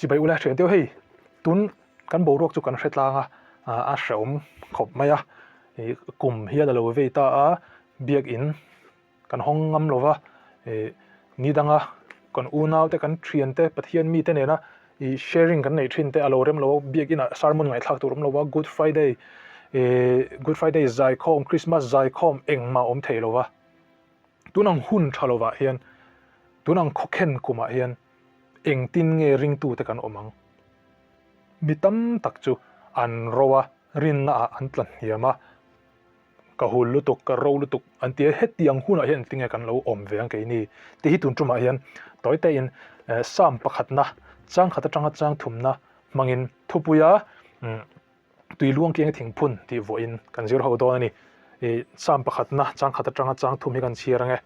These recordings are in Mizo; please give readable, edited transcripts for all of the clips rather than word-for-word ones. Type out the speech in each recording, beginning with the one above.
Chibai ula hriat deuh hei tun kan boruak chu kan hre tlang a, a hrehawm khawp mai a, ih kum hian a lo vei ta a, biakin kan hawng ngam lo va, ih ni danga kan unau te kan thian te Pathian mite nena ih sharing kan neih thin te a lo rem lo a, biakin ah sermon ngaihthlak tur awm lo va, good friday ih good friday zaikhawm christmas zaikhawm engmah awm thei lo va, tun ang hun tha lovah hian tun ang khawkhen kumah hian. Engtin nge ringtute kan awm ang? Mi tam tak chu an ro a, rinnaah an tla hniam a, ka hul lutuk, ka ro lutuk an ti a, hetiang hunah hian engtin nge kan lo awm ve ang keini? Tih hi tun tumah hian tawi tein Psalm pakhatna, changkhat atanga changthumna hmangin thupuia Tui luang kianga thingphun tih vuahin kan zir ho dawn a ni. Ih, Psalm pakhatna, chang khat atanga chang thum hi kan chhiar ang e.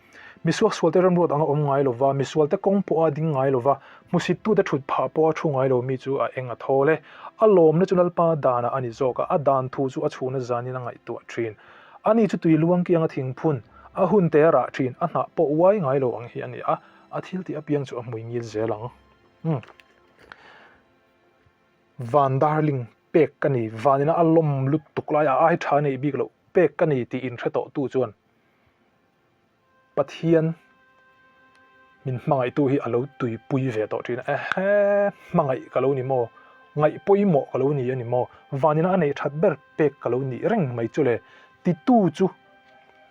Misuaksualte remruat anga awm ngai lova, misualte kawng pawha ding ngai lova, hmusittute thut phah pawha thu ngai lo mi chu a eng a thawl e. A lawmna chu Lalpa danah a ni zawk a, a dan thu chu a chhuna zanin a ngaihtuah thin. Ani chu tui luang kianga thingphun, a hun te a rah thin, a hnah pawh uai ngai lo ang hi a ni a, a thil tih apiang chu a hmui ngil zel ang. Umm. Van darling pek ka ni, vanina a lawm lutuk lai a ai tha neih bik loh pek ka ni tih inhre tawh tu chuan Pathian min hmangaihtu hi a lo tuipui ve tawh thin a, ehe hmangaih ka lo ni maw, ngaih pawimawh ka lo ni a ni maw, vanina a neih that ber pek ka lo nih reng mai chu le titu chu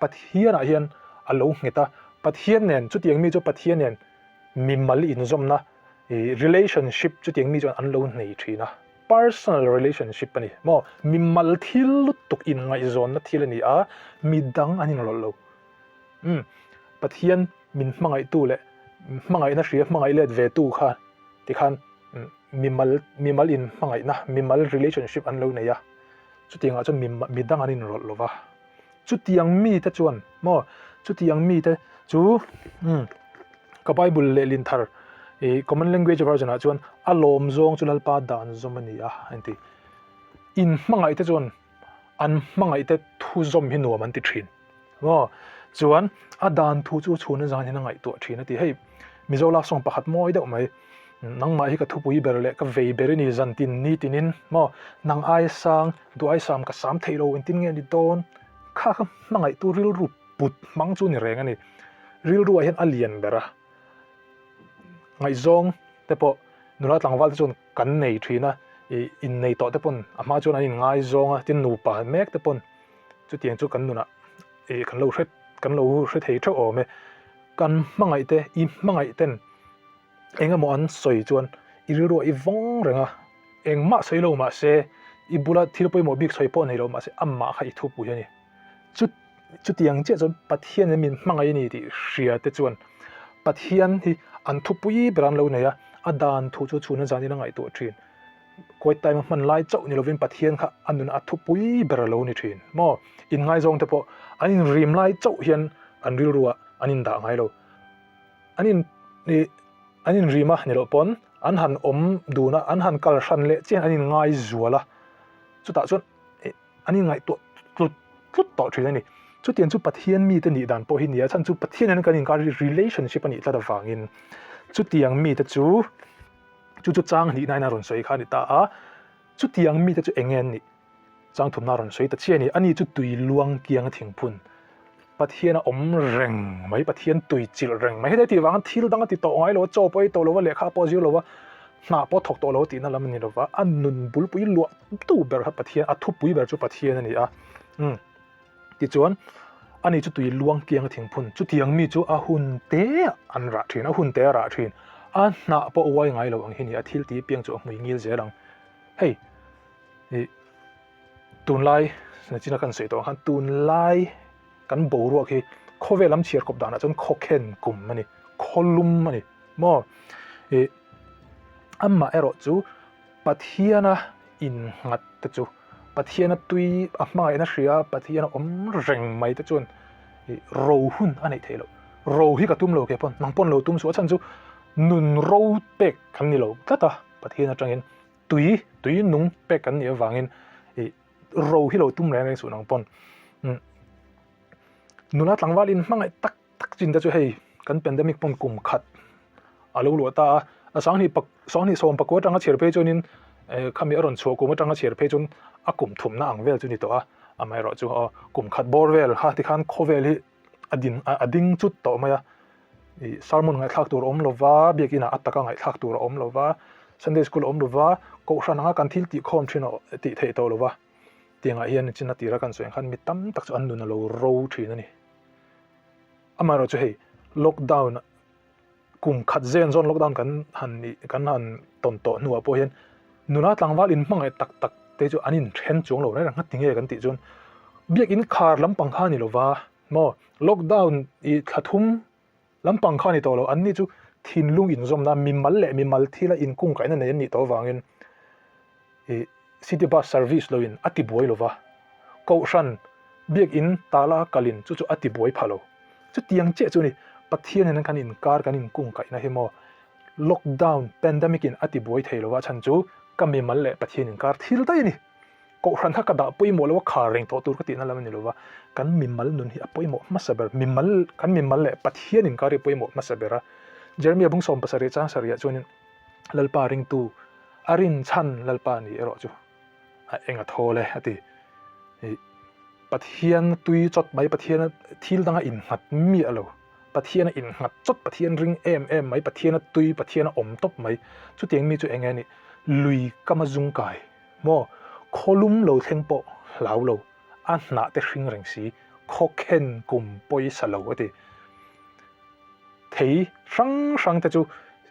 Pathianah hian a lo nghet a, Pathian nen chutiang mi chu Pathian nen mimal inzawmna ih relationship chutiang mi chuan an lo nei thin a, personal relationship a ni maw, mimal thil lutuk inngaihzawnna thil a ni a, midang an inrawlh lo. Umm Pathian min hmangaihtu leh hmangaihna hria hmangaih let ve tu kha tikhan mimal mimal inhmangaihna mimal relationship an lo nei a, chutiangah chuan midang an inrawlh lo va. Chutiang mite chuan maw, chutiang mite chu umm ka Bible lehlin thar ih Common Language Version ah chuan a lawm zawng chu Lalpa dan zawm a ni a an ti. In hmangaih te chuan an hmangaih te thu zawm hi nuam an ti thin maw, chuan a dan thu chu chhuna zan hian a ngaihtuah thin a ti. Hei Mizo love song pakhat mawi deuh mai, nangmah hi ka thupui ber leh ka vei ber i ni zan tin ni tinin maw, nang ai sang Duh ai sam ka sam theih lo engtin nge ni dawn? Kha kha hmangaihtu rilru put hmang chu ni reng a ni. Rilru ah hian a lian ber a. Ngaihzawng te pawh nula tlangval te chuan kan nei thin a, ih innei tawh te pawn a hma chuan an inngaizawng a, tin nupa mek te pawn chutiang chu kan nunah ih kan lo hre kan lo hre thei theuh awm e. Kan hmangaih te i hmangaih ten Eng emaw an sawi chuan i rilru ah i vawng reng a, engmah sawi lo mah se, i bula thil pawimawh bik sawi pawh nei lo mah se amah kha i thupui a ni. Chu chutiang chiah chuan Pathian in min hmangaih a ni tih hria te chuan Pathian hi an thupui ber an lo nei a, a dan thu chu chhuna zanin a ngaihtuah thin. Quiet time a hman lai chauh ni lovin Pathian kha a nun a thupui ber a lo ni thin maw? Inngaizawng te pawh an inrim lai chauh hian an rilru ah an indah ngai lo. An in ih an in rim a ni loh pawn an han awm dun a, an han kal hran leh chian an in ngai zual a, chutah chuan ih an in ngaihtuah tlut tlut tawh thin a ni. Chutiang chu Pathian mite nih dan pawh hi ni a, chhan chu Pathian hian kan inkar hi relationship a nih tlat avangin chutiang mite chu chu chu chang hnihna in a rawn sawi kha a ni ta a, chutiang mite chu eng nge an nih? Chang thumna rawn sawi ta chiah a ni. Ani chu tui luang kianga thingphun, Pathian a awm reng mai, Pathian tui chilh reng mai. Heti tih vanga thil dang a ti tawh ngai lo a, chaw pawh a ei tawh lo a, lehkha pawh a zir lo a, hnah pawh a thawk tawh lo a tihna lam a ni lo va. A nun bulpui luah tu ber kha Pathian, a thupui ber chu Pathian a ni a. Umm. Tichuan, ani chu tui luang kianga thingphun, chutiang mi chu a hun te an rah thin, a hun te a rah thin. A hnah pawh a uai ngai lo ang hi ni, a thil tih piang chu a hmui ngil zel ang. Hei. Ih tunlai nachina kan sawi tawh ang khan tunlai kan boruak hi khawvel lam chhiar kawp danah chuan khawkhen kum a ni khawlum a ni maw ih amah erawh chu Pathiana innghat te chu Pathiana tui a hmangaihna hria Pathiana awm reng mai te chuan ih ro hun a neih theih loh ro hi ka tum lo ke pawn nang pawn lo tum suh a chhan chu nun ro pek kan ni lo tlat a Pathian atangin. Tui, tui nung pek kan nih avangin ih ro hi lo tum reng reng suh nang pawn. Umm nula tlangval in hmangaih tak tak chin te chu hei kan pandemic pawn kum khat a lo luah ta a. A 20 pak 20 sawm pakua atanga chhiar phei chuanin eh khami a rawn chhuah kum atanga chhiar phei chuan a kum thumna ang vel chu ni tawh a, amaherawh chu aw kum khat bawr vel kha tikhan khawvel hi a din a ding chut tawh mai a, ih sermon ngaihthlak tur a awm lova, biakin ah a taka ngaihthlak tur a awm lova, Sunday school a awm lova, kohhran anga kan thil tih khawm thin a tih theih tawh lova, tiangah hian chin a tira kan sawi ang khan mi tam tak chu an nun a lo ro thin a ni. Amaherawh chu hei lockdown kum khat zen zawn lockdown kan han nih kan han tawn tawh hnuah pawh hian nula tlangval inhmangaih tak tak te chu an inthen chuang lo reng reng ngati nge kan tih chuan biakin khar lampang kha a ni lova maw lockdown ih thla thum lampang kha a ni tawh lo an ni chu thinlung inzawmna mimal leh mimal thila inkungkaihna nei an nih tawh avangin ih city bus service loin a ti buai lova, kohhran biakin tala kalin chu chu a ti buai pha lo. Chutiang chiah chu a ni, Pathian hian kan inkar kan inkungkaihna hi maw lockdown pandemic in a ti buai thei lova chhan chu ka mimal leh Pathian inkar thil daih a ni. Kohhran kha ka dah pawimawh lo a khar reng tawh tur ka tihna lam a ni lova, kan mimal nun hi a pawimawh hmasa ber, mimal kan mimal leh Pathian inkar hi a pawimawh hmasa ber a. Jeremiah bung 17 chang sarih ah chuanin Lalpa ringtu A rinchhan Lalpa ni erawh chu a eng a thawl e a ti. Ih Pathian tui chawt mai, Pathian thil danga innghat miah lo, Pathian a innghat chawt, Pathian ring em em mai, Pathian a tui, Pathian a awm tawp mai. Chutiang mi chu eng nge ni? Lui kama zung kai maw? Khawlum lo thleng pawh hlau lo, a hnah te hring reng si, khawkhen kum pawisa lo a ti. Thei hrang hrang te chu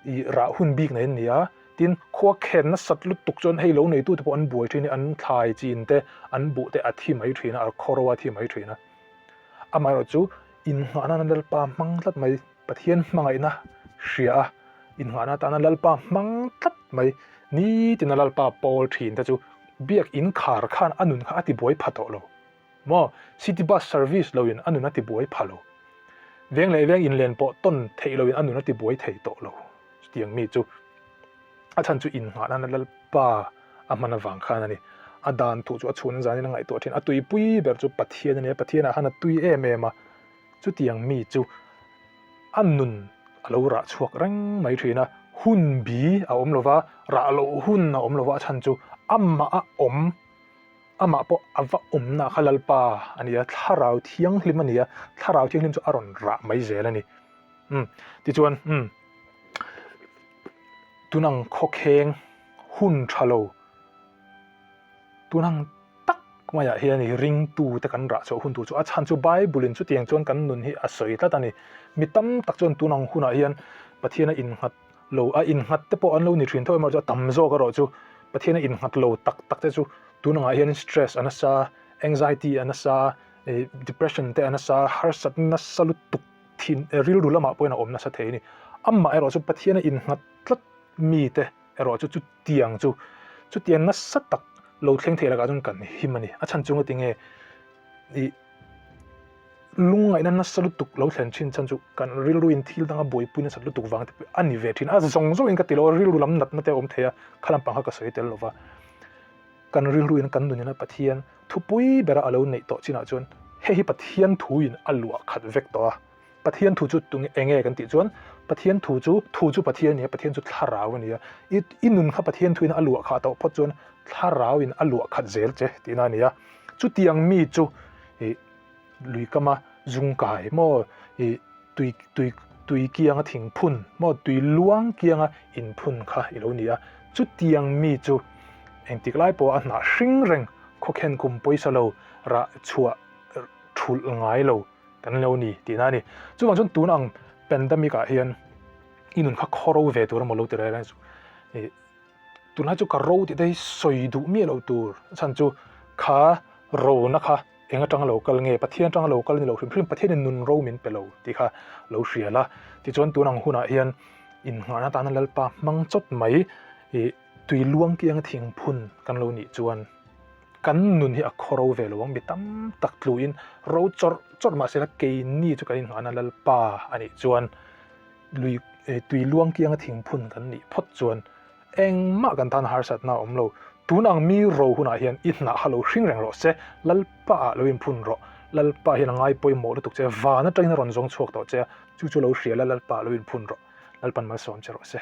ih rah hun bik nei an ni a, tin khua khen nasat lutuk chuan hei lo neitu te pawh an buai thin a, an thlai chin te, an buh te a thi mai thin a, a khaw ro a thi mai thin a. Amaherawhchu chu innghah nana Lalpa hmang tlat mai, Pathian hmangaihna hria a, innghahna atana Lalpa hmang tlat mai, nitina Lalpa pawl thin te chu biak inkhar khan a nun kha a ti buai pha tawh lo. Maw? City bus service loin a nun a ti buai pha lo. Veng leh veng inlen pawh tawn theih loin a nun a ti buai thei tawh lo. Chutiang mi chu a chhan chu innghah nana Lalpa a hman avang khan a ni. A dan thuh chu a chhun zanin a ngaihtuah thin. A tuipui ber chu Pathian a ni a, Pathianah khan a tui em em a. Chutiang mi chu a nun a lo rah chhuak reng mai thin a. Hun bi a awm lova, rah loh hun a awm lova a chhan chu amah a awm. Amah pawh a va awmna kha Lalpa a ni a, Thlarau Thianghlim a ni a, Thlarau Thianghlim chu a rawn rah mai zel a ni. Umm, tichuan, umm, tunang khawkheng hun tha lo, tunang tak maiah hian i ringtute kan rah chhuah hun tur chu a chhan chu Bible-in chutiang chuan kan nun hi a sawi tlat a ni. Mi tam tak chuan tunang hunah hian Pathiana innghat lo a innghat te pawh an lo ni thin tho emaw chu a tam zawk erawh chu Pathian a innghat lo tak tak te chu tun angah hian stress a nasa, anxiety a nasa, ih depression te a nasa, harsat nasa lutuk thin rilru lamah pawhin a awm nasa thei a ni. Amah erawh chu Pathian a innghat tlat mi te erawh chu chutiang chu chutiang nasa tak lo thleng thei lakah chuan kan him a ni. A chhan chunga tinge ih Lungngaihna nasa lutuk lo thlen thin chhan chu kan rilruin thil danga buaipui nasat lutuk vang te pawh a ni ve thin. A zawng zawngin ka ti lo a, rilru lam natna te a awm thei a, kha lampang kha ka sawi tel lo va. Kan rilruin kan nunina Pathian thupui bera a lo neih tawh chinah chuan hei hi Pathian thuin a luah khat vek tawh a. Pathian thu chu tunge enge kan tih chuan Pathian thu chu thu chu Pathian a ni a, Pathian chu thlarau a ni a. I i nun kha Pathian thuin a luah khah tawh phawt chuan thlarauin a luah khat zel che tihna a ni a. Chutiang mi chu ih lui kama zung kai maw ih tui tui tui kianga thing phun maw tui luang kianga in phun kha i lo ni a. Chutiang mi chu engtik lai pawh a hnah hring reng khawkhen kum pawisa lo rah chhuah thulh ngai lo kan lo ni tihna a ni. Chuvang chuan tun ang pandemic ah hian i nun kha khaw ro ve tur emaw lo ti reng reng chu ih tunlai chu ka ro tih te hi sawi duh miah loh tur a chhan chu kha rona kha eng atanga lo kal nge Pathian atanga lo kal ni lo hrim hrim Pathian in nun ro min pe lo tih kha lo hria la tichuan tun ang hunah hian innghahna atana Lalpa hmang chawt mai ih tui luang kianga thing phun kan lo nih chuan kan nun hi a khaw ro ve lo ang mi tam tak tluin ro chawrh chawrh mahse la keini chu kan innghahna Lalpa a nih chuan lui tui luang kianga thing phun kan nih phawt chuan engmah kan tan harsatna a awm lo. Tun ang mi ro hunah hian i hnah kha lo hring reng rawh se, Lalpa ah lo inphun rawh. Lalpa hian a ngai pawimawh lutuk che, van atangin a rawn zawng chhuak tawh che a, chu chu lo hria la Lalpa ah lo inphun rawh. Lalpan malsawm che rawh se.